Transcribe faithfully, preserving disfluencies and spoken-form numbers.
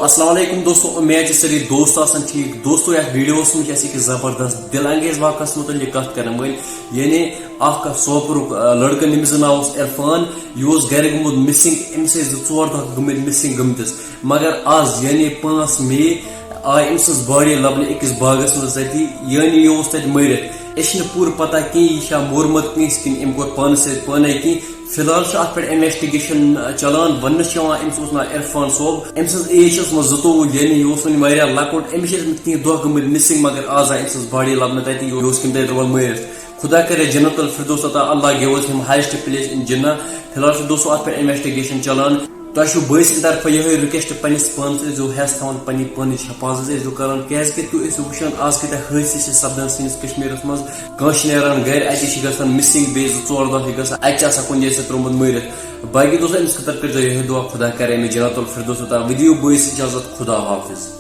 السلام علیکم دوستو، امید چھِ سٲری دوست آسان ٹھیٖک۔ دوستو، یتھ ویڈیوس منٛز چھِ أسۍ أکِس زبردست دل انگیز واقعس متعلق کتھ کرن وٲلۍ، یعنی اکھ سوپرُک، آ، لڑکہٕ، ییٚمِس ناو اوس عرفان، یہِ اوس گرِ گوٚمُت مسنگ۔ أمِس ٲسۍ زٕ ژور دۄہ گٔمٕتۍ مسنگ گٔمتِس، مگر آز یعنی پانٛژھ مے آیہِ أمۍ سٕنٛز باڈی لبنہٕ أکِس باغس منٛز تتی، یعنی یہِ اوس تتہِ مٔرِتھ۔ أسۍ چھِنہٕ پوٗرٕ پتہ کینٛہہ یہِ چھا مورمُت کٲنٛسہِ کِنہٕ أمۍ کوٚر پانس سۭتۍ پانے کینٛہہ۔ فی الحال چھُ اتھ پٮ۪ٹھ انویسٹیگیشن، آ، چلان۔ وننہٕ چھُ یِوان أمِس اوس ناو عرفان صٲب۔ أمۍ سٕنٛز ایج چھِ ٲسمٕژ زٕتووُہ، یعنی یہِ اوس وُنہِ واریاہ لۄکُٹ۔ أمِس چھِ ٲسمٕتۍ کینٛہہ دۄہ گٔمٕتۍ مسنگ، مگر آز آیہِ أمۍ سٕنٛز باڈی لبنہٕ تتہِ، یہِ اوس کٔمۍ تانۍ ترٛوومُت مٲرِتھ۔ خدا کرے جنت الفردوس عطا، اللہ gives him highest place in جنہ۔ فی الحال چھُ دوستو اتھ پٮ۪ٹھ انویسٹیگیشن چلان۔ تۄہہِ چھُو بٲے سٕنٛدِ طرفہٕ یِہوٚے رِکویسٹ، پننِس پانس ٲسۍزیو ہٮ۪س تھاوان، پننہِ پانٕچ حفاظت ٲسۍزیو کران، کیازِ کہِ تُہۍ ٲسِو وٕچھان آز کۭتیاہ حٲدثہٕ چھِ سپدان سٲنِس کشمیرس منٛز۔ کٲنٛسہِ چھِ نیران گرِ، اتی چھِ گژھان مسنگ، بیٚیہِ زٕ ژور دۄہ چھِ گژھان، اتہِ چھِ آسان کُنہِ جایہِ سُہ ترٛوومُت مٲرِتھ۔ باقی دوستو، أمِس خٲطرٕ کٔرۍزیو یِہوٚے دُعا، خدا کرے أمِس جنت الفردوس عطا۔ ودِیِو بٲے سٕنٛز اجازت، خدا حافظ۔